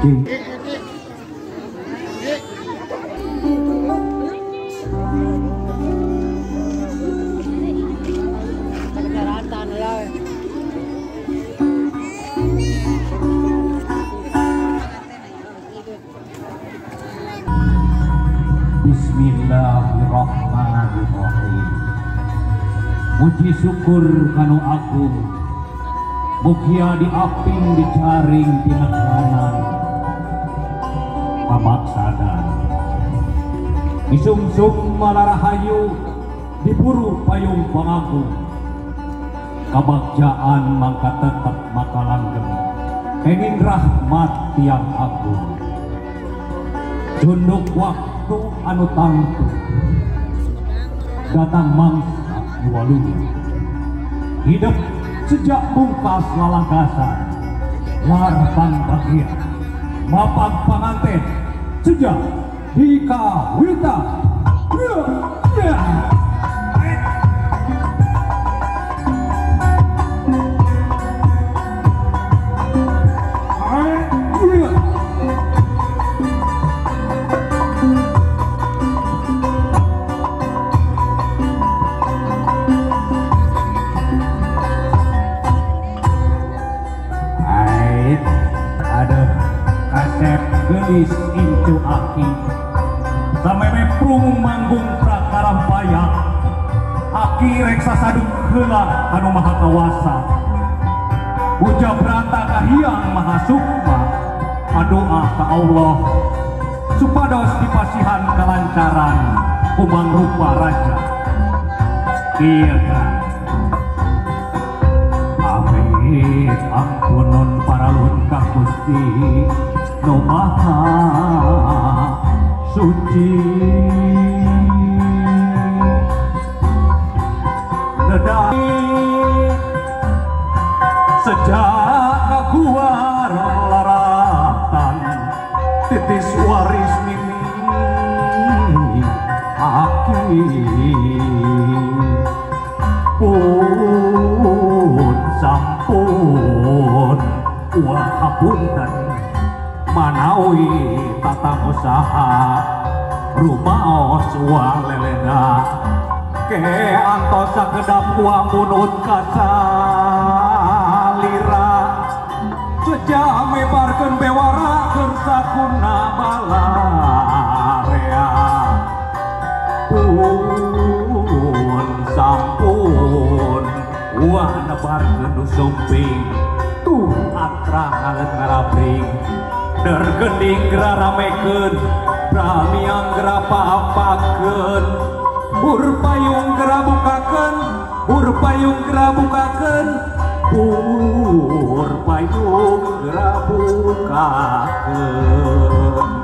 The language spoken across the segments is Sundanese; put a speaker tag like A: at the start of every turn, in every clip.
A: Bismillahirrahmanirrahim. Puji syukur kanu agung, mugia diaping dicaring tinekanan pamaksadan. Isungsung malarahayu diburu payung pangagung. Kabagjaan mangka tetep maka langgeng, kenging rahmat tiang agung. Junduk waktu anu tangtu datang mangsa diwalunya. Hidup sejak bungkas lalagasan, larpang bahagia, mapang panganten sejak dikawita. Ya, ya. Gelis incu aki sameme prung manggung prakarampaya aki reksa saduk heula anu maha kawasa puja brata kahiyang maha sukma adoa ka Allah supados dipasihan kalancaran kumang rupa raja ieu amin ampunon paralun ka Gusti no maha suci. Nedai sejak kaguar laratan titis waris mimi aki pun sampun uang hapunten manawi tata usaha rumaos uang leleda ke antos sakedap uang munut kasalira sejak mebarkeun bewara keur sakuna balarea pun sampun uang nebarkeun nu sumping tuh atra ngaleut ngarabring dergending geramekeun bramiang gerapapakeun urpayung gerabukakeun urpayung gerabukakeun urpayung gerabukakeun.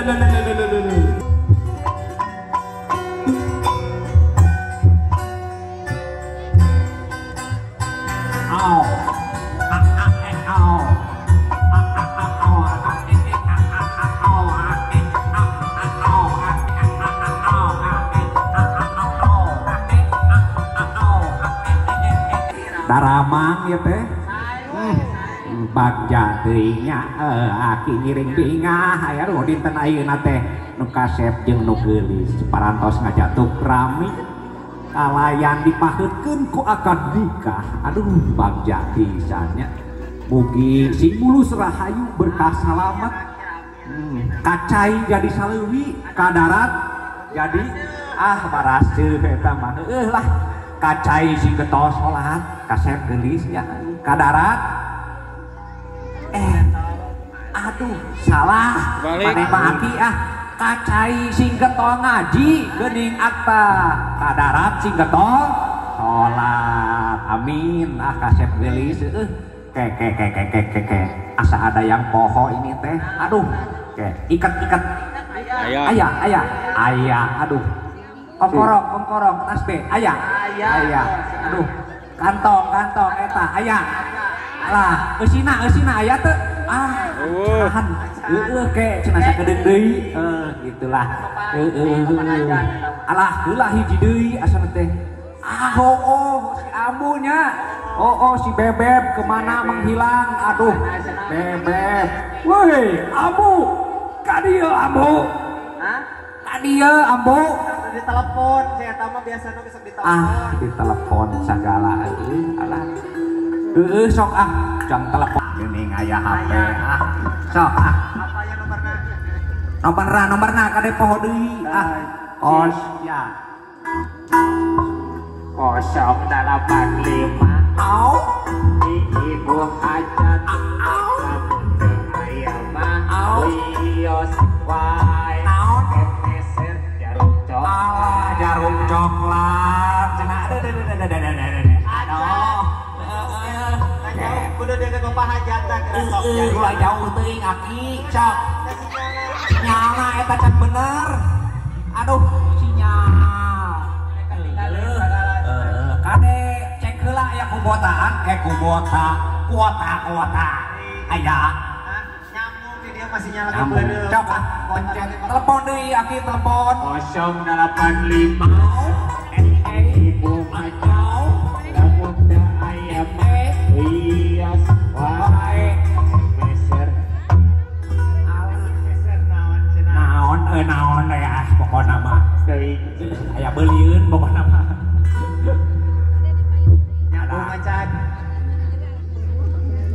A: Au. Taramang ya teh. Bagja teuing nya aki ngiring bingah aya nu dinten ayeuna teh nu kasep jeung nu geulis parantos ngajatuk rami kalayan dipaheutkeun ku akad nikah. Aduh bagja pisan nya. Mugi sing mulus rahayu berkah salamet. Kacai jadi saleuwi ka darat jadi ah baraseuh eta mah heueuh lah. Kacai sing getol salat kasep geulis nya ka darat aduh salah maneh mah aki ah kacai sing getol ngaji geuning akta ka darat sing getol salat amin ah kasep geulis heueuh ke ke ke ke ke ke ke asa ada yang poho ini teh aduh ke ikat ikat aya aya aya aduh kongkorong kongkorong tas B aya aya aduh kantong kantong eta aya alah eusina eusina aya teu ah tahan heueuh ke cenah sakedeung deui gitulah heueuh alah heula hiji deui asana teh ah hooh si ambunya oh si bebeb kemana menghilang aduh bebeb woi ambu ka dieu ambu ka dieu ambu
B: di telepon saya tahu mah biasanya bisa ditelepon
A: ah di telepon segala alah heeh sok ah jang telepon geuning aya HP ah sok ah
B: apa ya nomorna
A: nomorna nomorna kade poho deui ah kos ya
B: 085
A: au
B: ibu hajat
A: au
B: aya mah
A: au
B: wios wae
A: naon
B: meser jarum coklat
A: alah jarum coklat cenah aduh
B: kudu deui ke pahajatan geura sok
A: ulah jauh teuing aki sok sinyalna eta can bener aduh sinyal kade cek heula aya kubotaan kubota kuota kuota aya
B: nyambung di dia masih nyala bener
A: sok ah pencet telepon deui aki telepon
B: 085 ibu macau lamun teu aya mah wios wae meser meser naon cenah
A: naon naon aya pokona mah
B: teuing
A: aya beulieun pokona mah
B: nyambung acan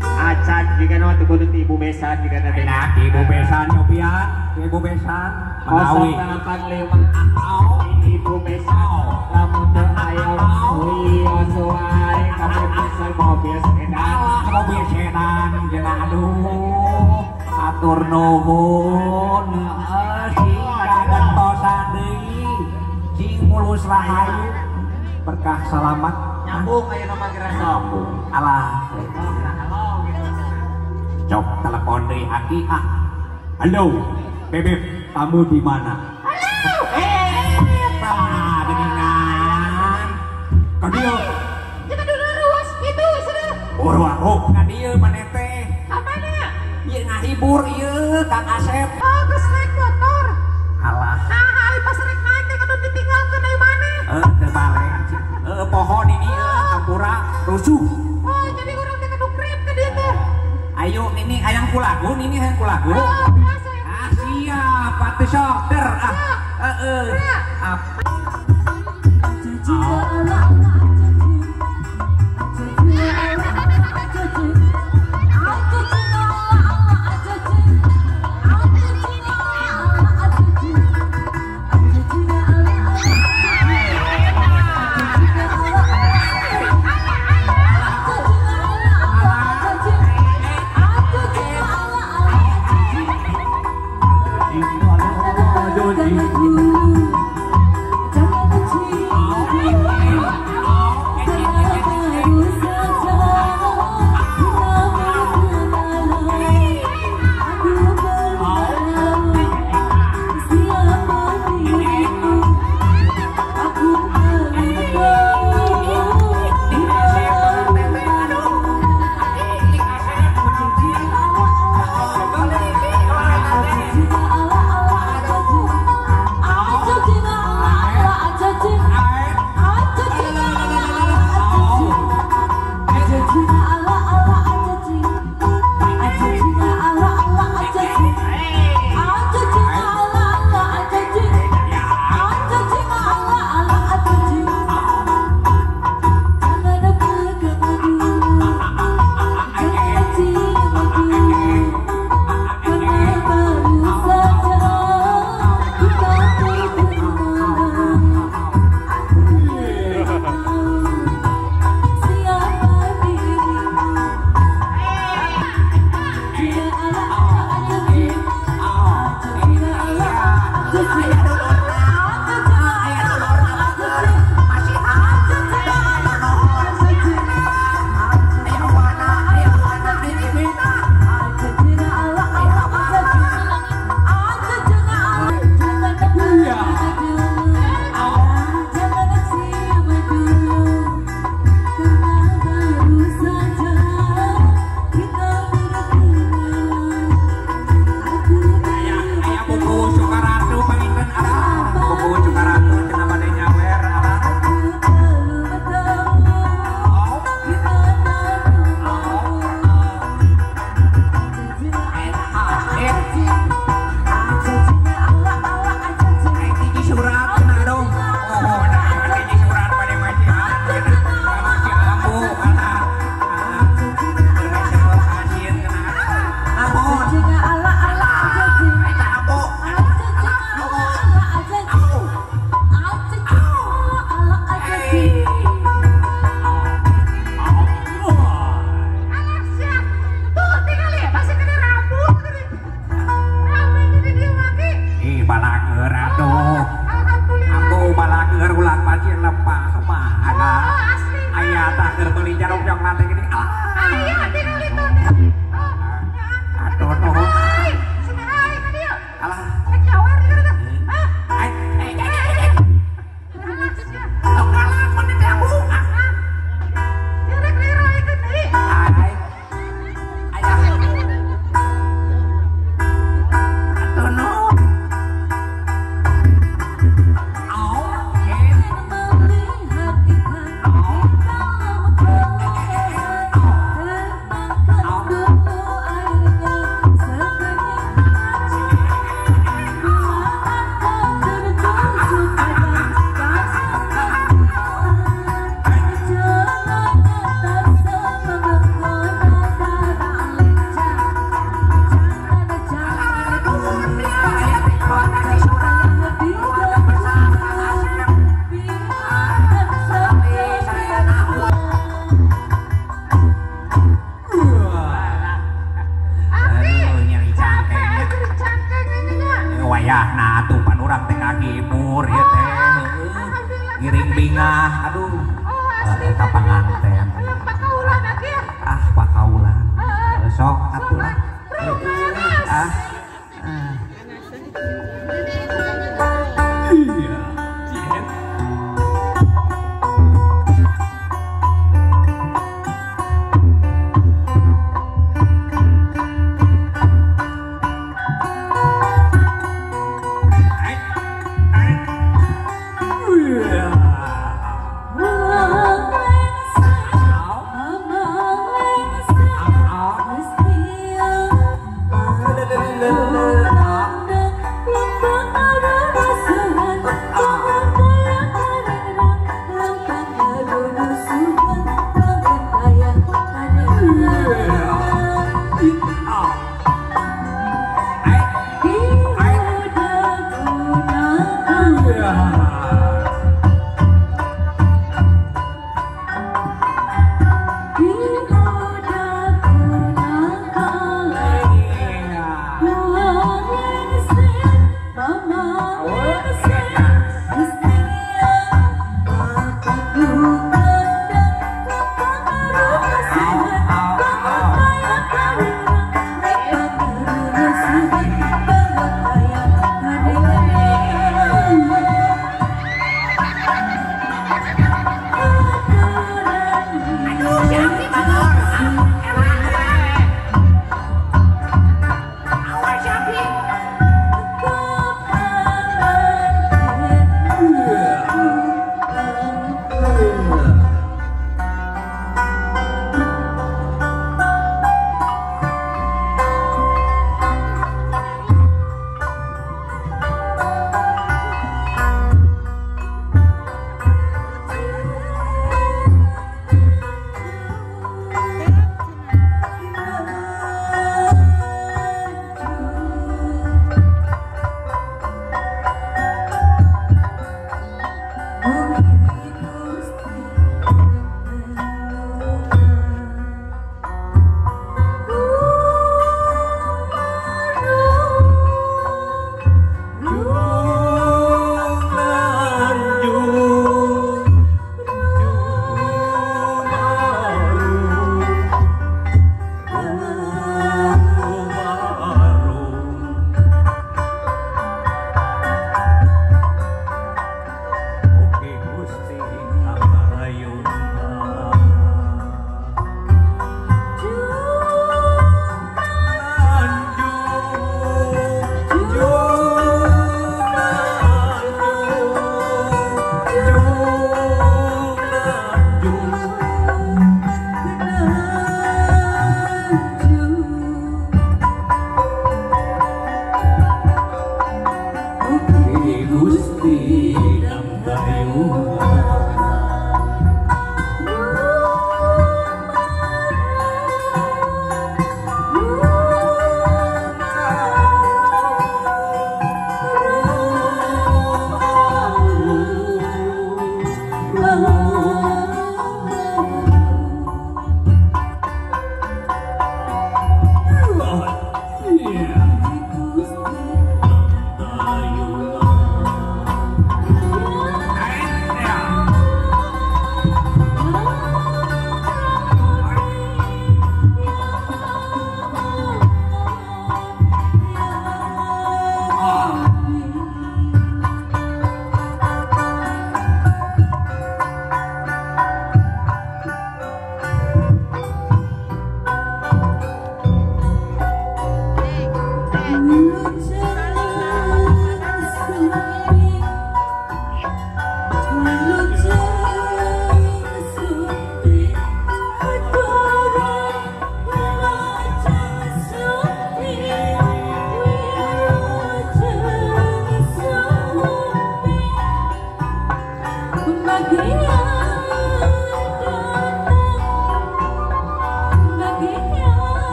B: acan jika nu teu kudu ti ibu besan jika teh
A: enak ibu besan nyobian ibu besan manawi
B: 085 ibu besan lamun teu aya wios wae kabeh meser mobil sedan
A: alah mobil sedan cenah aduh atur nuhun sing kagentosan deui sing mulus rahayu berkah salamat
B: nyambung aya nu mah geura sok
A: alah cok telepon deui aki ah halo bebeb kamu di mana
B: halo
A: eta geuningan ka dieu
C: kita dulu ruas itu sudah
A: urang oh ka dieu maneh teh
C: ka mana
A: ieu ngahibur ieu Kang Asep
C: oh geus naik motor
A: alah
C: nah ari pas rek naik teh kudu ditinggalkeun deui maneh
A: teu balik poho di dieu hampura rusuh
C: oh jadi urang teh kudu krep ka dieu teh
A: ayo ini hayang kulagu ini hayang kulagu ah siap atuh sok der ah heeh
D: Jangan kecil.
A: Wayahna atuh pan urang teh kahibur ieu teh. Ngiring bingah aduh.
C: Oh, asli.
A: Ka panganten.
C: Pakaulan aki.
A: Ah, pakaulan. Sok atuh lah. Ah. Iya.
C: Yeah.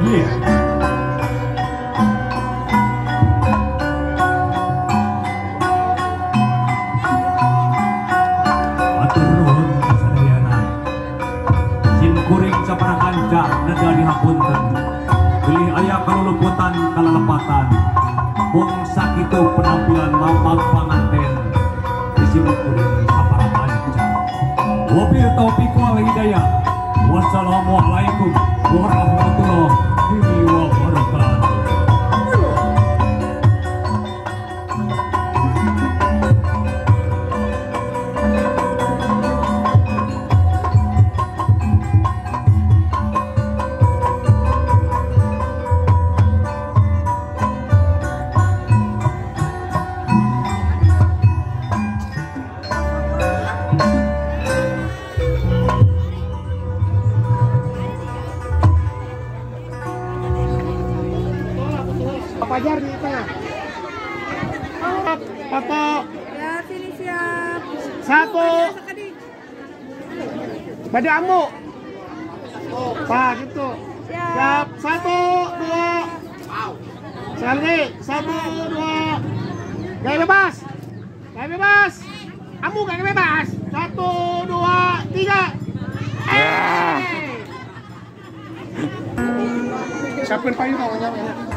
A: Yeah. Atur nuhun sadayana. Sim kuring sapara kanca neda dihapunten. Bilih aya kaluluputan kalalepatan. Mung sakitu penampilan mamang panganten di sim kuring sapara kanca. Wabillahi taufiq wal hidayah. Wassalamualaikum warahmatullahi wabarakatuh.
D: Pajar di tengah. Foto.
C: Ya, sini siap.
D: Satu. Baju ambu. Pak, gitu. Siap. 1, 2. Sekali lagi. 1, 2. Gaya bebas. Gaya bebas. Ambu gaya bebas. 1, 2, 3. Siapin payung kalau nyampe.